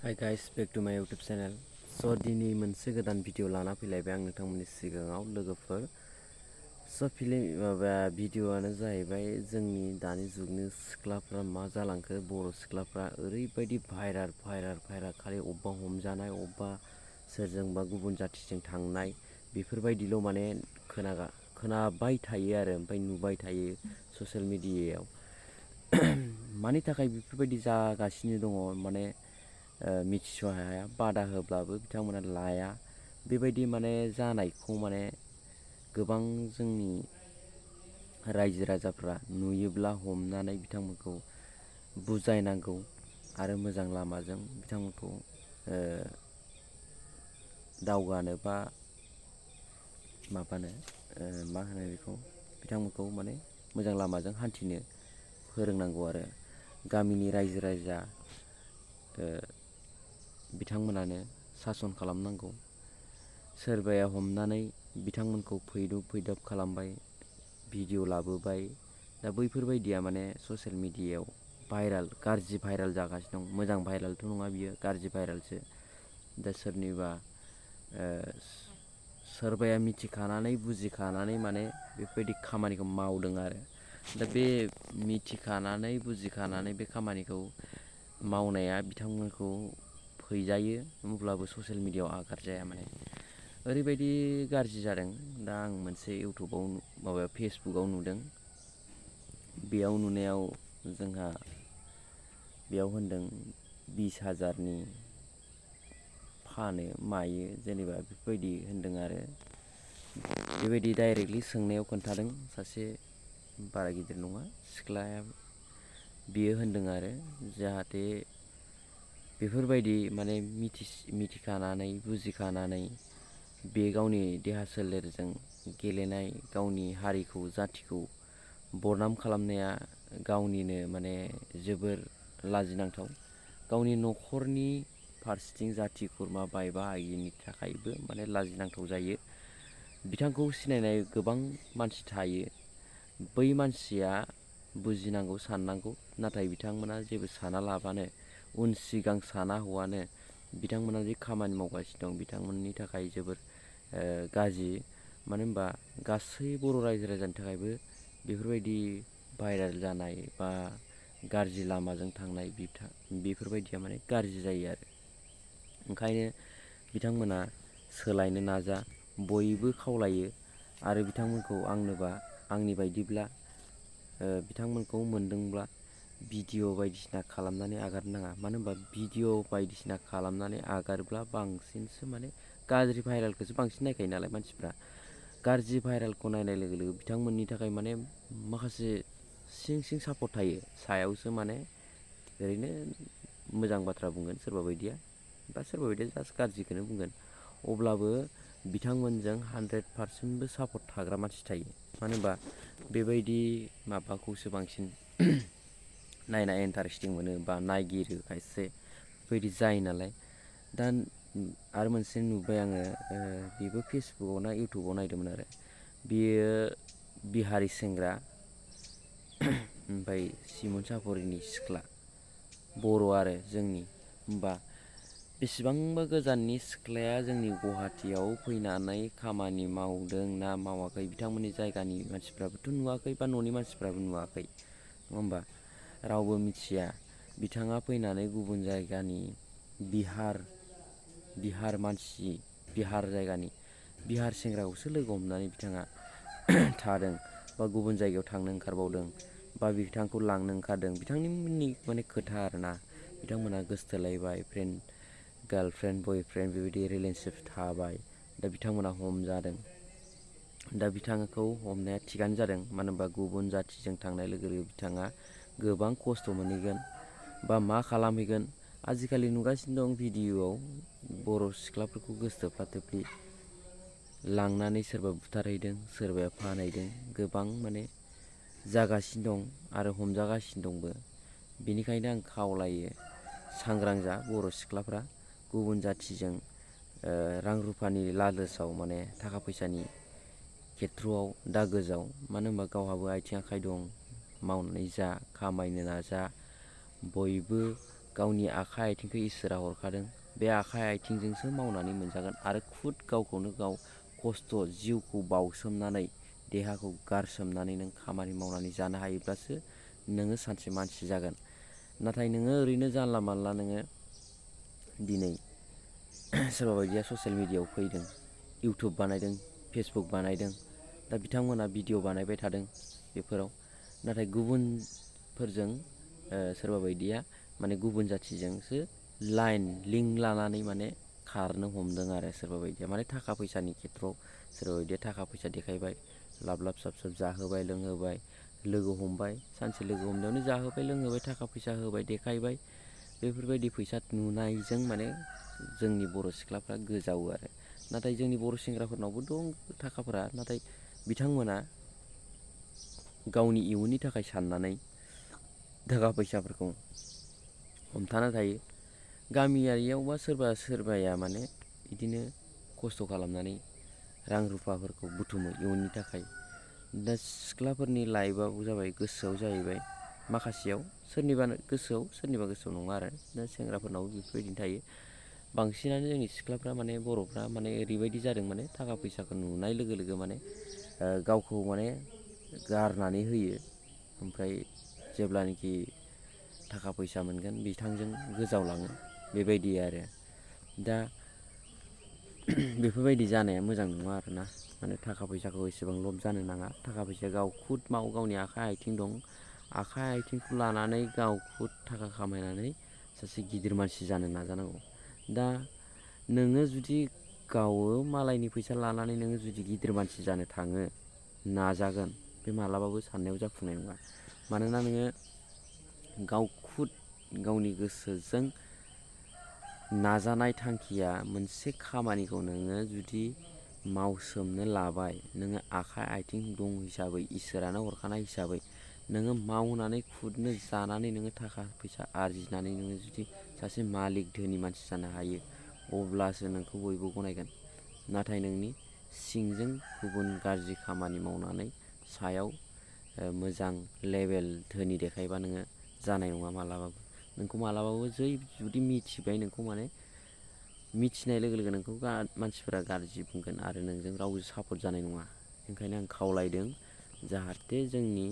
Hi guys back to माय YouTube channel. स' दिनै मोनसे गोदान भिडिअ लाना फैलायबाय आं नोंथांमोननि सिगाङाव लोगोफोर। भिडिअआनो जाहैबाय जोंनि दानि जुगनि सिख्लाफ्रा मा जालांखो, बर' सिख्लाफ्रा ओरैबायदि भाइराल खालि अबेबा हमजानाय, अबेबा सोरजोंबा गुबुन जाथिजों थांनाय बेफोरबायदिल' माने खोनाबाय थायो आरो ओमफ्राय नुबाय थायो ससियेल मिडियायाव। मानि थाखाय बेफोरबायदि जागासिनो दङ माने मिथिस' हाया, बादा होब्लाबो बिथांमोना लाया। बेबायदि माने जानायखौ माने गोबां जोंनि रायजो राजाफ्रा नुयोब्ला हमनानै बिथांमोनखौ बुजायनांगौ आरो मोजां लामाजों बिथांमोनखौ दावगानो बा मा होनो बेखौ, बिथांमोनखौ माने मोजां लामाजों हान्थिनो फोरोंनांगौ आरो गामिनि रायजो राजा बिथांमोनानो सासन खालामनांगौ। सोरबाया हमनानै बिथांमोनखौ फैदाब खालामबाय, भिडिअ लाबोबाय। दा बैफोरबायदिया माने ससियेल मिडियायाव गाज्रि भाइराल जागासिनो दं। मोजां भाइरालथ' नङा बियो, गाज्रि भाइरालसो। दा सोरबाया मिथिखानानै बुजिखानानै माने बेफोरबायदि खामानिखौ मावदों आरो दा बे मिथिखानानै बुजिखानानै बे खामानिखौ मावनाया बिथांमोनखौ फैजायो, अब्लाबो ससियेल मिडियायाव आगारजाया। माने ओरैबायदि गाज्रि जादों। दा आं मोनसे फेसबुकआव नुदों। बेयाव नुनायाव जोंहा बेयाव होनदों 20,000नि फानो मायो, जेनेबा बेफोरबायदि होनदों आरो बेबायदि डाइरेक्टलि सोंनायाव खोन्थादों सासे बारा गिदिर नङा सिख्लाया। बियो होनदों आरो जाहाथे बेफोरबायदि माने मिथिखानानै बुजिखानानै बे गावनि देहा सोलेरजों गेलेनाय, गावनि हारिखौ जाथिखौ बरनाम खालामनाया गावनिनो माने जोबोर लाजिनांथाव। गावनि न'खरनि फारसेथिं जाथि खुरमा बाय बाहागिनि थाखायबो माने लाजिनांथाव जायो। बिथांखौ सिनायनाय गोबां मानसि थायो, बै मानसिया बुजिनांगौ, साननांगौ। नाथाय बिथांमोना जेबो साना लाबानो, उन सिगां साना हौवानो बिथांमोना जे खामानि मावगासिनो दं, बिथांमोननि थाखाय जोबोर गाज्रि। मानो होनबा गासै बर' रायजो राजानि थाखायबो बेफोरबायदि भाइराल जानाय बा गाज्रि लामाजों थांनाय बेफोरबायदिया माने गाज्रि जायो आरो ओंखायनो बिथांमोना सोलायनो नाजा, बयबो खावलायो। आरो बिथांमोनखौ आंनि बायदिब्ला बिथांमोनखौ मोनदोंब्ला भिडिअ बायदिसिना खालामनानै आगारनो नाङा। मानो होनबा भिडिअ बायदिसिना खालामनानै आगारोब्ला बांसिनसो माने गाज्रि भाइरालखौसो बांसिन नायखायो नालाय मानसिफ्रा। गाज्रि भाइरालखौ नायनाय लोगो लोगो बिथांमोननि थाखाय माने माखासे सिं सापर्ट थायो, सायावसो माने ओरैनो मोजां बाथ्रा बुंगोन सोरबा बायदिया, बा सोरबा बायदिया जास्ट गाज्रिखौनो बुंगोन। अब्लाबो बिथांमोनजों 100%बो सापर्ट थाग्रा मानसि थायो। मानो होनबा बेबायदि माबाखौसो बांसिन नायना इन्टारेस्टिं मोनो बा नायगिरो खायसे, बेबायदि जायो नालाय। दा आरो मोनसे नुबाय आङो, बेबो फेसबुकआव ना इउटुबाव नायदोंमोन आरो बियो बिहारि सेंग्रा, ओमफ्राय सिमोन साफरिनि सिख्ला, बर' आरो जोंनि। होमबा बेसेबांबा गोजाननि सिख्लाया जोंनि गुवाहाटियाव फैनानै खामानि मावदों ना मावाखै, बिथांमोननि जायगानि मानसिफ्राबोथ' नुवाखै बा न'नि मानसिफ्राबो नुवाखै, नङा होमबा? रावबो मिथिया। बिथाङा फैनानै गुबुन जायगानि बिहार जायगानि बिहार सेंग्राखौसो लोगो हमनानै बिथाङा थादों, बा गुबुन जायगायाव थांनो ओंखारबावदों, बा बिथांखौ लांनो ओंखारदों। बिथांमोननि माने खोथा आरोना, बिथांमोना गोसथोलायबाय, गार्लफ्रेन्ड बयफ्रेन्ड बेबायदि रिलेसनशिप थाबाय। दा बिथांमोना हमजादों। दा बिथांखौ हमनाया थिगानो जादों। मानो होनबा गुबुन जाथिजों थांनाय लोगो लोगो बिथाङा गोबां खस्थ' मोनहैगोन बा मा खालामहैगोन। आजिखालि नुगासिनो दं भिडिअ'आव बर' सिख्लाफोरखौ गोसथोफ्ला थोफ्लि लांनानै सोरबा बुथारहैदों, सोरबाया फानहैदों, गोबां माने जागासिनो दं आरो हमजागासिनो दंबो। बेनिखायनो आं खावलायो, सांग्रां जा बर' सिख्लाफ्रा। गुबुन जाथिजों रां रुफानि लालसाव, माने थाखा फैसानि खेथ्र'आव दा गोजाव। मानो होनबा गावहाबो आथिं आखाइ दं, मावनानै जा, खामायनो नाजा। बयबो गावनि आखाइ आथिंखौ इसोरा हरखादों, बे आखाइ आथिंजोंसो मावनानै मोनजागोन आरो खुद गावखौनो गाव खस्थ' जिउखौ बावसोमनानै देहाखौ गारसोमनानै नों खामानि मावनानै जानो हायोब्लासो नोङो सानसे मानसि जागोन। नाथाय नोङो ओरैनो जानला मानला नोङो दिनै सोरबा बायदिया ससियेल मिडियायाव फैदों, इउटुब बानायदों, फेसबुक बानायदों, दा बिथांमोना भिडिअ बानायबाय थादों बेफोराव, नाथाय गुबुनफोरजों सोरबा बायदिया माने गुबुन जाथिजोंसो लिंक लानानै माने खारनो हमदों आरो सोरबा बायदिया माने थाखा फैसानि खेथ्रआव सोरबा बायदिया थाखा फैसा देखायबाय, लाब लाब साब साब जाहोबाय लोंहोबाय, लोगो हमबाय, सानसे लोगो हमनायावनो जाहोबाय लोंहोबाय, थाखा फैसा होबाय देखायबाय, बेफोरबायदि फैसा नुनायजों माने जोंनि बर' सिख्लाफ्रा गोजावो आरो। नाथाय जोंनि बर' सेंग्राफोरनावबो दं थाखाफोरा, नाथाय बिथांमोना गावनि इयुननि थाखाय साननानै थाखा फैसाफोरखौ हमथाना थायो। गामियारियावबा सोरबा सोरबाया माने बिदिनो खस्थ' खालामनानै रां रुफाफोरखौ बुथुमो इयुननि थाखाय। दा सिख्लाफोरनि लाइफआबो जाबाय गोसोआव जाहैबाय माखासेयाव सोरनिबा गोसोआव सोरनिबा गोसोआव नङा आरो। दा सेंग्राफोरनावबो बेफोरबायदिनो थायो। बांसिनानो जोंनि सिख्लाफ्रा माने बर'फ्रा माने ओरैबायदि जादों माने थाखा फैसाखौ नुनाय लोगो लोगो माने गावखौ माने गारनानै होयो, ओमफ्राय जेब्लानाखि थाखा फैसा मोनगोन बिथांजों गोजावलाङो, बेबायदि आरो। दा बेफोरबायदि जानाया मोजां नङा आरोना, माने थाखा फैसाखौ एसेबां लब जानो नाङा। थाखा फैसाया गाव खुद गावनि आखाइ आथिं दं, आखाइ आथिंखौ लानानै गाव खुद थाखा खामायनानै सासे गिदिर मानसि जानो नाजानांगौ। दा नोङो जुदि गावो मालायनि फैसा लानानै नोङो जुदि गिदिर मानसि जानो थाङो, नाजागोन, बे मालाबाबो साननायाव जाफुंनाय नङा। मानोना नोङो गाव खुद गावनि गोसोजों नाजानाय थांखिया मोनसे खामानिखौ नोङो जुदि मावसोमनो लाबाय, नोङो आखाइ आथिं दं हिसाबै, इसोरानो हरखानाय हिसाबै नोङो मावनानै खुदनो जानानै नोङो थाखा फैसा आरजिनानै नोङो जुदि सासे मालिक धोनि मानसि जानो हायो, अब्लासो नोंखौ बयबो गनायगोन। नाथाय नोंनि सिंजों गुबुन गाज्रि खामानि मावनानै सायाव मोजां लेभेल धोनि देखायबा नोङो जानाय नङा मालाबाबो। नोंखौ मालाबाबो जै जुदि मिथिबाय नोंखौ माने मिथिनाय लोगो लोगो नोंखौ मानसिफोरा गाज्रि बुंगोन आरो नोंजों रावबो सापर्ट जानाय नङा। ओंखायनो आं खावलायदों जाहाथे जोंनि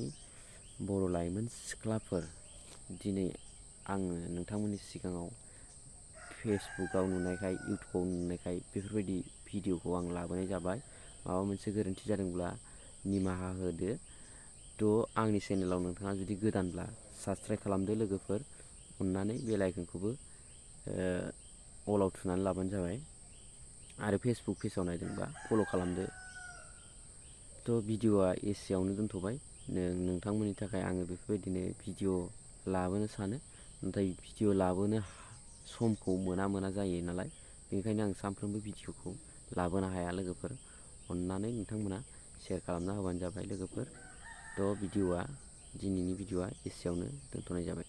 बर' लाइमोन सिख्लाफोर, दिनै आङो नोंथांमोननि सिगाङाव फेसबुकआव नुनायखाय, इउटुबाव नुनायखाय बेफोरबायदि भिडिअखौ आं लाबोनाय जाबाय। माबा मोनसे गोरोन्थि जादोंब्ला निमाहा होदो। थ' आंनि चेनेलाव नोंथाङा जुदि गोदानब्ला साबस्क्राइब खालामदो लोगोफोर, अननानै बेल आइकनखौबो अलाव थुनानै लाबानो जाबाय। आरो फेसबुक पेजाव नायदोंबा फल' खालामदो। थ' भिडिअआ एसेयावनो दोनथ'बाय। नोंथांमोननि थाखाय आङो बेफोरबायदिनो भिडिअ लाबोनो सानो, नाथाय भिडिअ लाबोनो समखौ मोना जायो नालाय, बेनिखायनो आं सानफ्रोमबो भिडिअखौ लाबोनो हाया। लोगोफोर अननानै नोंथांमोना शेयार खालामना होबानो जाबाय लोगोफोर। थ' दिनैनि भिडिअआ एसेयावनो दोनथ'नाय जाबाय।